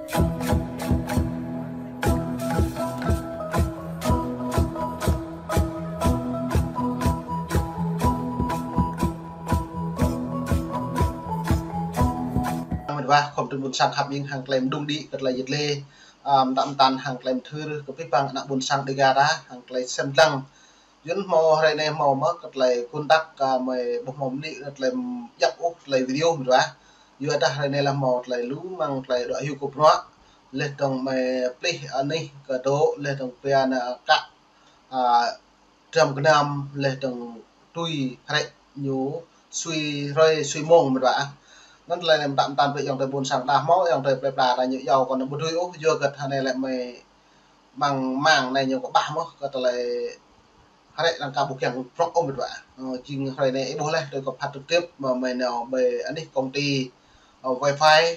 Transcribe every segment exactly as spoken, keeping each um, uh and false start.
Mĭt wa, khŏm tui ƀuôn sang khăp ƀing hăng tơlơi mơđung đĭ kơ tơlơi yit lê, ăm, tăm tăn hăng tơlơi mơthưr kơ pih păng ană ƀuôn sang Dega ta, hăng tơlơi sem lăng. Yua anŭn hmâo hrơi anai hmâo mơ̆ kơ tơlơi kơnăk, ă, mơi ƀuh hmâo mơni kơ tơlơi djăp ôh tơlơi video mĭt wa. Yua dah hrơi anai lah hmâo tơlơi lu mơ̆ng tơlơi dŏ hyu kơ bruă. Laih dơ̆ng mơi plih anih kơ dŏ, laih dơ̆ng pia ană kă, ă, dram gơnam, laih dơ̆ng tui hrĕ ñu sui hrơi sui mông mĭt wa. Anŭn tơlơi anai mơtam mơtam brơi ayŏng adơi ƀuôn sang đah hmâo, ayŏng adơi plơi pla ta ñu iâu kơ anŭn ƀu dưi ôh, yua hơget hrơi anai lĕ mơi mơ̆ng mơ̆ng anai ñu kơƀah mơ̆ kơ tơlơi hrĕ arăng ka ƀu kiăng prŏng ôh mĭt wa. Ơ, jing hrơi anai ih ƀuh laih, tui kơ phat trực tiếp mơi, mơi nao ƀơi anih công ty, ơ, wifi,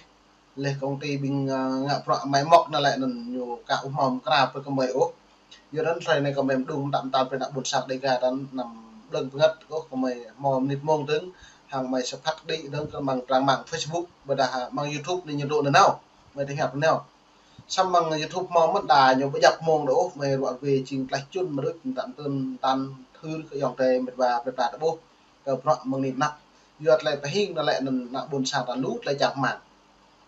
laih công ty ƀing, ă, ngă bruă mơi mŏk anŭn lĕ anŭn ñu ka ƀu hmâo mơkra brơi kơ mơi ôh. Yua anŭn hrơi anai kơ mơi mơđung mơtam mơtam brơi ană ƀuôn sang Dega ta anăm blơ̆ng bơngăt ôh, kơ mơi hmâo mơnit mông dơ̆ng, hăng mơi sa phat đĭ dơ̆ng kơ mơ̆ng trang mạng Facebook, ƀôdah mơ̆ng YouTube anai ñu dŏ nanao, mơi tơhiăp nanao. Samơ̆ mơ̆ng YouTube hmâo mơ̆n đa ñu ƀu djăp mông dŏ ôh, mơi ruă ruê jing tlaih čun mơ̆ đôč mơtam tơm tăn thưr kơ ayŏng adơi mĭt wa plơi pla ta ƀuh kơ bruă mơ̆ng anai anăp. Yua tơlơi pơhing anŭn lĕ anŭn ană ƀuôn sang ta lu tơlơi čang rơmang.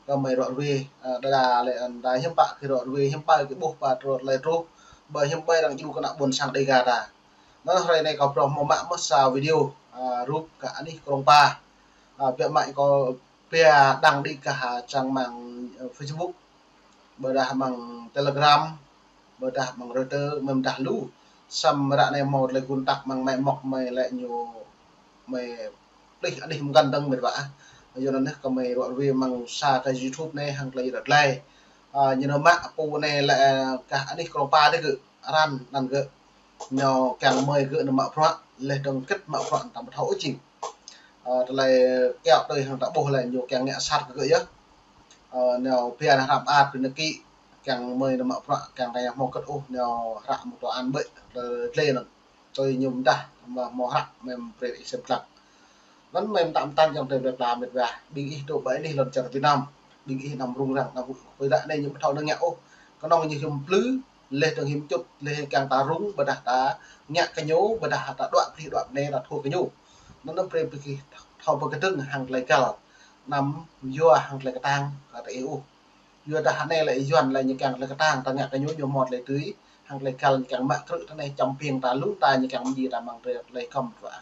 Kơ mơi ruă ruê, ă, đa đa lĕ, ă, đa hiư̆m pă kơ ruă ruê, hiư̆m pă kơ ƀuh pă truh tơlơi truh, ƀơi hiư̆m ƀơi arăng djru kơ ană ƀuôn sang Dega ta. Anŭn hrơi anai kâo prŏng hmâo mă mơ̆ sa video, ă, rup kơ anih Krông Pa. Ă, biă mă kâo pia đăng đĭ kơ ha trang mạng, ă, Facebook, ƀôdah mơ̆ng Telegram, ƀôdah mơ̆ng Reuters, mơi mơdah lu. Samơ̆ ră anai hmâo tơlơi kơnăk mơ̆ng mơi mŏk mơi lĕ ñu mơi plih anih mơkăn dơ̆ng mĭt wa. Yua anŭn anai kơ mơi ruă ruê mơ̆ng sa kơ YouTube anai hăng tơlơi yơh tơlơi. Ă, ñu nao mă pô anai lĕ, ă, kơ anih Krông Pa dih gơ̆, arăng anŭn gơ̆. Ñu kiăng mơi gơ̆ nao mă bruă, laih dơ̆ng kĕt mă bruă ta ƀu thâo ôh jing. Ă, tơlơi kiaŏ tui hăng ta ƀuh lĕ ñu kiăng ngă sat kơ gơ̆ yơh. Ă, nao pia ană hră mơak pơ anai kĭ, kiăng mơi nao mă bruă, kiăng ta hmâo kĕt ôh, nao hră mơ̆ tơan ƀĕ, tơlơi anŭn. Tui ñu mơdah, mơ̆ hmâo hră mơi brơi ih sem lăng. Anŭn mơi mơtam mơtam ayŏng adơi plơi pla mĭt wa, ƀing ih dŏ ƀơi anih lŏn čar Việt Nam, ƀing ih anăm rŭng răng, anăm huĭ. Khơi ră anai ñu ƀu thâo nao ngă ôh. Kơnơ̆ng ñu hiư̆m plư, laih dơ̆ng hiư̆m čut, laih kiăng ta rŭng, ƀôdah ta ngă kơ ñu, ƀôdah ta đuaĭ plih đuaĭ bơnai, ta thâo kơ ñu. Anŭn anŭn brơi ƀing ih thâo pơkơdơ̆ng hăng tơlơi găl. Anăm yua hăng tơlơi kơtang, kơ ta ih ôh. Yua dah anai lĕ Yuan lĕ ñu kiăng tơlơi kơtang, ta ngă kơ ñu, ñu hmâo tơlơi tui, hăng tơlơi găl ñu kiăng mă krư̆ ta anai, čăm piêng ta, lŏn ta ñu kiăng mơji ta mơ̆ng tơlơi, tơlơi kơm bruă.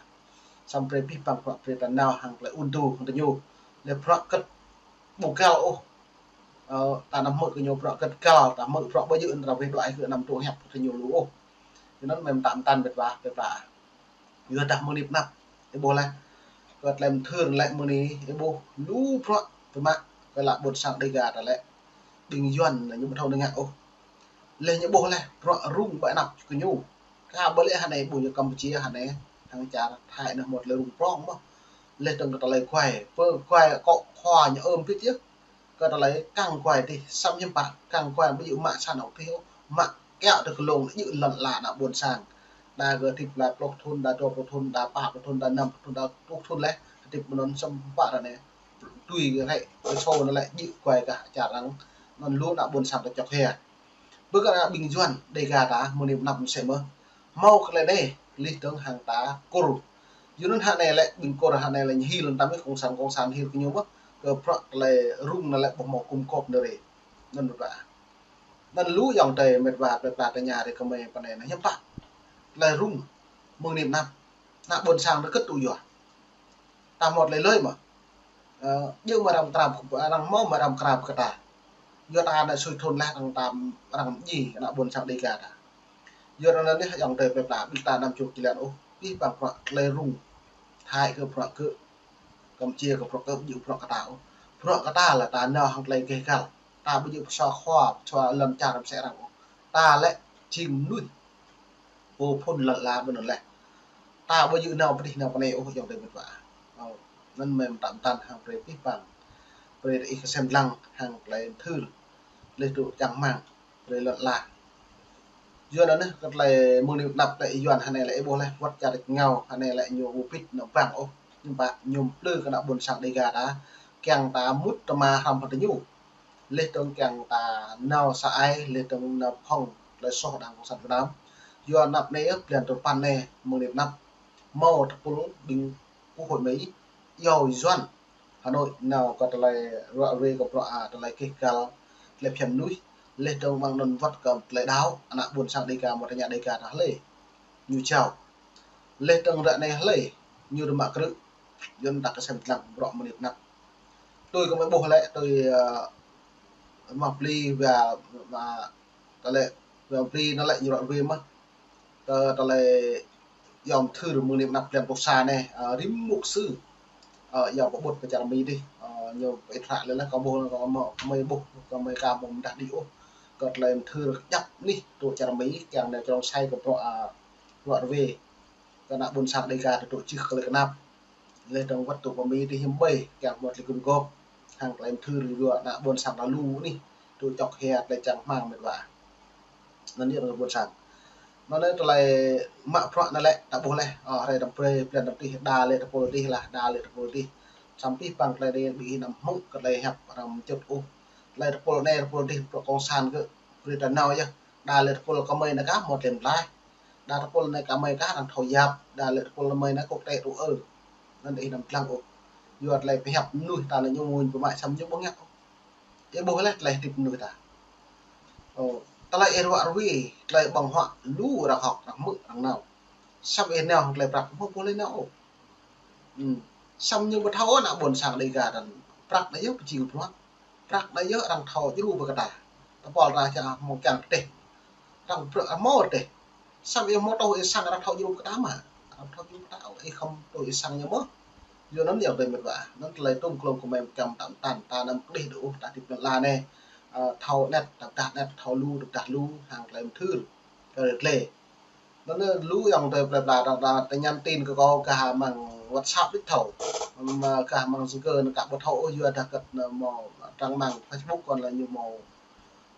Samơ̆ brơi pih păng bruă brơi ta nao hăng tơlơi ung tŭ hăng tơ ñu. Lĕ bruă kĕt ƀu găl ôh. Ơ, ta anăm hmư̆ kơ ñu bruă kĕt găl, ta hmư̆ bruă ƀu djơ̆ anŭn ta weh đuaĭ kơ anăm tŭ hiăp kơ tơ ñu lu ôh. Yua anŭn mơi mơtam mơtam mĭt wa, mĭt wa. Yua dah mơ̆ng anai anăp, ih ƀuh laih. Kơ tơlơi mơthưr lĕ mơ̆ng anai, ih ƀuh lu bruă tơmă kơ ană ƀuôn sang Dega ta lĕ. Ƀing Yuan lĕ ñu ƀu thâo nao ngă ôh. Laih ñu ƀuh laih, bruă rŭng ƀơi anăp kơ ñu. Kơ ƀơi lĕ hơnai ƀuh ñu Campuchia hơnai, hăng čar Thái anŭn hmâo tơlơi rŭng prŏng mơ̆. Laih dơ̆ng kơ tơlơi guai, pơ guai akŏ khua ñu ơm bĭt yơh. Kơ tơlơi kăng guai dih, samơ̆ hiư̆m pă, kăng guai ƀu djơ̆ mă sa anŏ dih ôh, mă kiaŏ tơ kơ lông djơ̆ lŏn ala ană ƀuôn sang. Đa gơ̆ hơdip lai pluh thŭn, đa dua pluh thŭn, đa pă pluh thŭn, đa năm pluh thŭn, đa tơjuh thŭn laih, hơdip mơnŭn samơ̆ hiư̆m pă ră anai. Tui gơ̆ hrĕ, gơ̆ sô anŭn lĕ djơ̆ guai gah čar arăng, anŭn lu ană ƀuôn sang ta čŏk hia. Bơ kơ ană ƀing Yuan, Dega ta, mơ̆ng anai anăp mơsĕ mơ̆. Hmâo kơ tơlơi anai, laih dơ̆ng hăng ta Kur. Yua anŭn hơnai lĕ, ƀing Kur hơnai lĕ ñu hil anŭn tăm ih cộng sản, cộng sản hil kơ ñu mơ̆. Kơ bruă tơlơi rŭng anŭn lĕ ƀu hmâo gum gôp anŭn rê. Anŭn ƀu ƀă. Anŭn lu ayŏng adơi mĕt wa plơi pla tơña rê kơ mơi pơ anai anŭn hiư̆m pă. Tơlơi rŭng, mơ̆ng anai anăp. Ană ƀuôn sang ta kơ̆t tŭ yua. Ta hmâo tơlơi lui mơ̆. Ơ, djơ̆ mơ̆ arăng krap, arăng hmâo mơ̆ arăng krap kơ ta. Yua ta anai sui thŭn laih arăng tam, arăng mơji, ană ƀuôn sang Dega ta. Yua anŭn anai ayŏng adơi plơi pla, ƀing ta anăm čuk či lăng ôh. Pih păng bruă tơlơi rŭng. Thái kơ bruă kơ, Campuchia kơ bruă kơ, djơ̆ bruă kơ ta ôh. Bruă kơ ta lĕ ta nao hăng tơlơi gêh găl. Ta ƀu djơ̆ pơsua khua, pơsua lŏn čar mơsĕ arăng ôh. Ta lĕ jing mơnuih pô phŭn lŏn ala ƀơi anŭn laih. Ta ƀu djơ̆ nao pơ dih nao pơ anai ôh ayŏng adơi mĕt wa. Ơ, anŭn mơi mơtam mơtam hăng brơi pih păng. Brơi ih kơsem lăng hăng tơlơi mơthưr. Laih dŏ čang rơmang brơi lŏn ala. Yua anŭn anai kơ tơlơi mơ̆ng anai anăp tơ Yuan hơnai lĕ ih ƀuh laih wơ̆t čar rơngiao hơnai lĕ ñu ƀu pĭt nao ƀăng ôh. Hiư̆m pă ñu plư kơ ană ƀuôn sang Dega ta. Kiăng ta mŭt tơma hrăm hăng tơ ñu. Leh dơ̆ng kiăng ta nao sa ai, leh dơ̆ng nao phŏng tơlơi soh đảng cộng sản Việt Nam. Yua anăp anai, blan tơpăn anai, mơ̆ng anai anăp, hmâo tơpul ƀing Quốc hội Mỹ, iâu Yuan, Hà Nội nao kơ tơlơi ruă ruê kơ bruă, a, tơlơi keh gal, tơlơi phiăn mơnuih, leh dơ̆ng mơ̆ng anŭn wơ̆t kơ tơlơi đaŏ, ană ƀôn sang Đêga, mơ̆ tơña Đêga ta hlơi ñu jao. Leh dơ̆ng ră anai hlơi ñu dơ̆ng mă krư̆, Yuan ta kơsem tlang bruă mơnit năk. Tui kơ mơi ƀuh lĕ, tui, ơ, mă pli wa, ma, tơlơi, wa pli anŭn lĕ ñu ruă ruê mơ̆n. Tơ, tơlơi yom thưr mơnit năk blan pluh sa anai, ơ, rĭm mŭk sư, ơ, yom pơƀut pơ čar Mi dih, ơ, ñu pơit hră lĕ lah, kâo ƀuh, kâo mơi, kâo mơi ƀuh, kâo mơi ka mơ̆ mơdah đĭ ôh. Kơ tơlơi thưr kơjăp anih tŭ čar Mi, kiăng nao črông sai kơ bruă, ơ, ruă ruê. Kơ ană ƀôn sang Đêga tŭ čih kơ lĕ kơnap. Leh dơ̆ng wơ̆t tŭ pơ Mi dih hiư̆m ƀai, kiăng mơ̆ tơlơi gum gôp. Hăng tơlơi thưr yua ană ƀôn sang ta lu anih, tŭ čŏk hia tơlơi čang hmang mĕt wa. Anŭn yơh ană ƀôn sang. Anŭn yơh tơlơi mă bruă anŭn lĕ, ta ƀuh leh, ơ, hrơi tơm brơi, blan tơm tih, đa lĕ tơpul tih lah, đa lĕ tơpul tih. Samơ̆ pih păng tơlơi anai ƀing ih anăm hmư̆ kơ tơlơi hiăp arăng čut ôh. Tơlơi tơpul anai, tơpul tih, tơpul cộng sản kơ, brơi ta nao yơh. Đa lĕ tơpul kơ mơi anŭn kah mơ̆ tơlơi mơlaih. Đa tơpul anai kơ mơi kah arăng thâo yap, đa lĕ tơpul mơi anŭn kŏk tĕ tŭ ơ. Anŭn ih anăm lăng ôh. Yua tơlơi pơhiăp mơnuih ta anŭn ñu mơ̆n pơmă samơ̆ ñu ƀơ̆ng ngă ôh. Ih ƀuh leh tơlơi hơdip mơnuih ta. Ơ, tơlơi ih ruă ruê, tơlơi ƀơ̆ng huă lu arăng hŏk, arăng hmư̆, arăng nao. Samơ̆ ih nao tơlơi prăk mơ̆ ƀuh leh nao ôh. Hmm. Samơ̆ ñu ƀu thâo ană ƀôn sang Đêga ta anŭn prăk anŭn yơh pơjing bruă. Prăk anŭn yơh arăng thâo djru ƀơi kơ ta. Tơpul ta čang hmâo kiăng rơdêh. Arăng prăk hmâo rơdêh. Samơ̆ ih hmâo tuh ih sang arăng thâo djru kơ ta mơ̆. Arăng thâo djru kơ ta ôh, ih khŏm tuh ih sang ñu mơ̆. Yua anŭn yơh tơlơi mĕt wa. Anŭn tơlơi tŭm klŏm kơ mơi kiăng tam tăn, ta anăm kơdih đôč ôh, ta hơdip anŭn la anai. Ơ, thâo anet, ta pơdah anet, thâo lu, ta pơdah lu, hăng tơlơi mơthưr. Kơ rơdlê. Anŭn lu ayŏng adơi plơi pla ta, ta, ta nhắn tin kơ kâo gah amăng WhatsApp đĭ thâo. Mơ̆ gah amăng Zalo anŭn kâo ƀu thâo ôh, yua dah kơ anŭn hmâo trang mạng Facebook kâo lĕ ñu hmâo,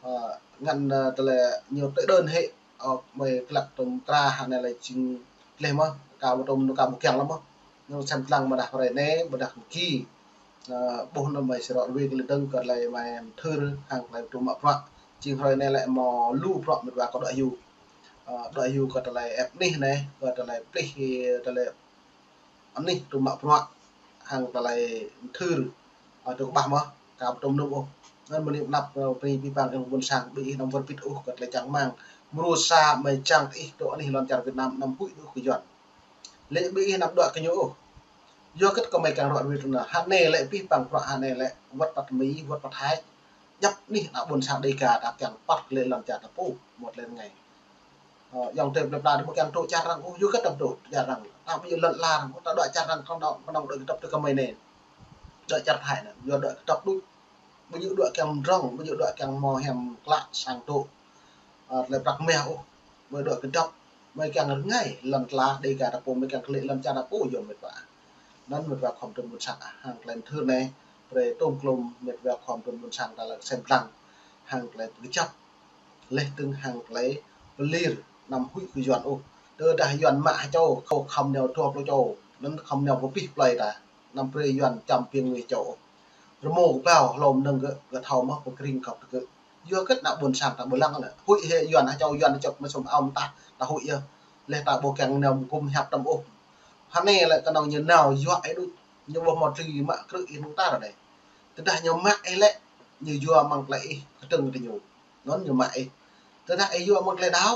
ơ, ngăn, ơ, tơlơi ñu tơi đơn hĕ, ơ, mơi glăk tơm kra hă anai lĕ jing gleh mơ̆, kâo ƀu tŭm anŭn kâo ƀu kiăng lăm mơ̆. Anŭn sem tlang mơ̆ dah hrơi anai, mơ̆ dah ki. Ơ, ƀuh anŭn mơi sơrŏ ruê kơ lĕ dơ̆ng kơ tơlơi mơi thưr hăng tơlơi tŭ mă bruă. Jing hrơi anai lĕ hmâo lu bruă mĕt wa kơ đuaĭ hyu. Ơ, đuaĭ hyu kơ tơlơi ĕp anih anai, kơ tơlơi plih, tơlơi anih tŭ mă bruă, hăng tơlơi thưr, ơ, tŭ kơƀah mơ̆, kâo ƀu tŭm anŭn ôh. Anŭn mơnit năp, ơ, pơri pih păng ƀing ƀôn sang, ƀing ih anăm wơr bĭt ôh kơ tơlơi čang hmang. Mrô sa mơi čang ih tŭ anih lŏn čar Việt Nam anăm huĭ ôh kơ Yuan. Lĕ ƀing ih anăm đuaĭ kơ ñu ôh. Yua kơ kơ mơi kiăng ruă ruê tui anŭn. Hă anai lĕ pih păng bruă hă anai lĕ wơ̆t păt Mi, wơ̆t păt Thái. Djăp anih ană ƀôn sang Đêga ta kiăng păt lĕ lŏn čar ta pô, mơ̆ tơlơi rơngai. Ơ, ayŏng adơi plơi pla ta ƀu kiăng tŭ čar arăng ôh, yua kơ ta tŭ čar arăng. Ta ƀu djơ̆ lŏn ala arăng ôh, ta đuaĭ čar arăng kơnơ̆ng đŏk, kơnơ̆ng đuaĭ kơdŏp tui kơ mơi anai. Đuaĭ čar Thái anŭn, yua đuaĭ kơdŏp đôč. Ƀu djơ̆ đuaĭ kiăng mdrŏng, ƀu djơ̆ đuaĭ kiăng hmâo hiam klă sang tŭ. Ơ, tơlơi prăk mah ôh, mơi đuaĭ kơdŏp, mơi kiăng rơngai lŏn ala Đêga ta pô, mơi kiăng kơ lĕ lŏn čar ta pô yơh mĕt wa. Anŭn mĕt wa khŏm tŭm ƀôn sang, hăng tơlơi thưr anai, brơi tŭm klŏm mĕt wa khŏm tŭm ƀôn sang ta lăng sem tlang, hăng tơlơi pơkơjăp. Leh dơ̆ng hăng tơlơi pơlir anăm huĭ kơ Yuan ôh. Tơdah Yuan mă hơčâo, kâo khŏm nao dua pluh čô, anŭn khŏm nao pơpih plơi ta. Anăm brơi Yuan čăm ƀing mơi hơčâo ôh. Rơmô kơƀao hlô mơnơ̆ng gơ̆, gơ̆ thâo mơ̆ pơkring kŏp tơ gơ̆. Yua kơ ană ƀôn sang ta ƀu lăng lĕ. Huĭ hĕ Yuan hơčâo Yuan čŏk mơ̆ sum ao mơtah, ta huĭ yơh. Leh ta ƀu kiăng nao mơgŭm hiăp tơm ôh. Hă anai lĕ kơnơ̆ng ñu nao yua ih đôč. Ñu ƀu hmâo tơlơi mă krư̆ ih nŭng tar anai. Tơdah ñu mă ih lĕ, ñu yua mơ̆ng tơlơi ih kơtơ̆ng tơ ñu. Anŭn ñu mă ih. Tơdah ih yua mơ̆ng tơlơi đaŏ,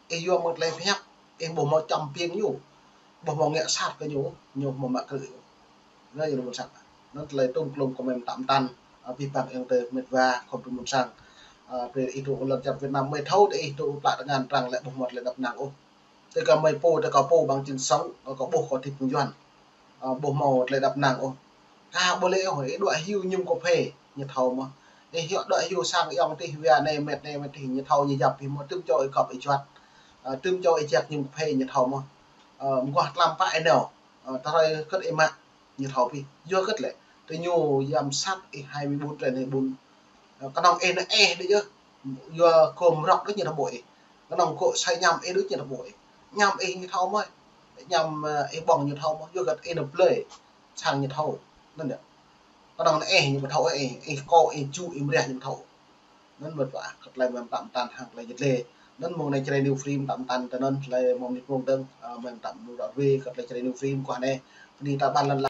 ih yua mơ̆ng tơlơi pơhiăp, ih ƀu hmâo čăm ƀing ñu, ƀu hmâo ngă sat kơ ñu, ñu hmâo mă krư̆. Anŭn yơh ƀôn sang. Anŭn tơlơi tŭm klŏm kơ mơi tam tăn, ơ, pih păng ayŏng adơi mĕt wa khŏm tŭm ƀôn sang. Ơ, brơi ih tŭ lŏn čar Việt Nam mơi thâo tơ ih tŭ plă tơngan arăng lĕ ƀu hmâo tơlơi đăp năng ôh. Tơ kơ mơi pô, tơ kâo pô bằng chứng sống, ơ, kâo ƀuh kâo hơdip mơ̆ng Yuan. Ơ, ƀu hmâo tơlơi đăp năng ôh. Kâo ƀu lĕ ôh, ih đuaĭ hyu mơñum kơphê, ñu thâo mơ̆. Ih hyu đuaĭ hyu sang ayŏng adih wa anai mĕt anai mĕt adih, ñu thâo ñu yap ih mơ̆, tơm čô ih kŏp ih juăt. Ơ, tơm čô ih jak mơñum kơphê, ñu thâo mơ̆. Ơ, mơguah tlam pă ih nao. Ơ, tơhrơi kơ̆t ih mă, ñu thâo pih. Yua kơ tơlơi. Tơ ñu yam sat ih hai mươi bốn trên hai mươi bốn. Ơ, kơnơ̆ng ih nao ih đôč yơh. Yua kôm rŏk đôč ñu thâo ƀuh ih. Kơnơ̆ng kô̆ sai ñăm ih đôč ñu thâo ƀuh ih. Ñăm ih ñu thâo mơ̆. Ñăm, ơ, ih ƀơ̆ng ñu thâo mơ̆. Yua kơ ih nao blơi. Sang ñu thâo. Anŭn yơh. Kơnơ̆ng ih ñu ƀu thâo ih, ih kô̆, ih ju, ih mriah ñu thâo. Anŭn mơ̆n ƀă, kơ tơlơi mơ̆ mơtam mơtam hăng tơlơi jơt lĕ. Anŭn mơ̆ng anai Jrai New Frame mơtam mơtam tơ anŭn, tơlơi mơ̆ mơnit mơ̆ng dơ̆ng, ơ, mơ̆ mơtam mơ̆ng ră ruai, kơ tơlơi Jrai New Frame kơ anai. Bơni ta ƀăn lăn la